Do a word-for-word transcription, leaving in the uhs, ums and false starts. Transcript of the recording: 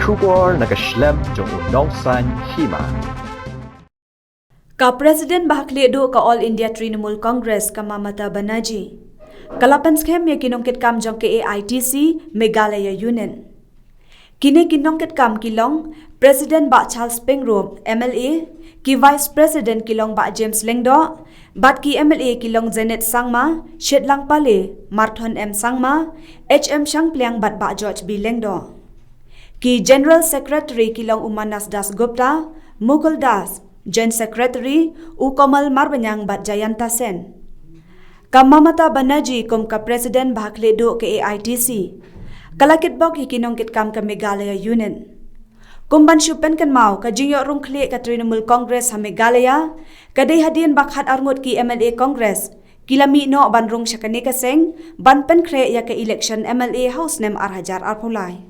Khubor na ka shlem jong u nongsan hima. Ka President ba ha khlieh duh ka All India Trinamool Congress ka Mamata Banerjee ka la pynskhem ïa ki nongkitkam jong ka A I T C Meghalaya Unit. Kine ki nongkitkam ki long President Bah Charles Pyngrope, M L A, ki Vice President ki long Bah James Lyngdoh, bad ki M L A ki long Janet Sangma, Shitlang Pale, Marthon M Sangma, H M Shangpliang bad Bah George B Lyngdoh. Ki General Secretary ki long u Manas Das Gupta, Mukul Das, Joint Secretary u Komal Marbaniang bad Jayanta Sen. Ka Mamata Banerjee kum ka President ba ha khlieh duh ka A I T C ka la kitbok ïa ki nongkitkam ka Meghalaya Unit. Kum ban shu pynkynmaw, ka jingïoh rung khlieh ka Trinamool Congress ha Meghalaya ka dei hadien ba khat arngut ki M L A Congress ki la mih noh ban rung sha kane ka seng ban pynkhreh ïa ka election M L A ha u snem ar hajar arphew lai.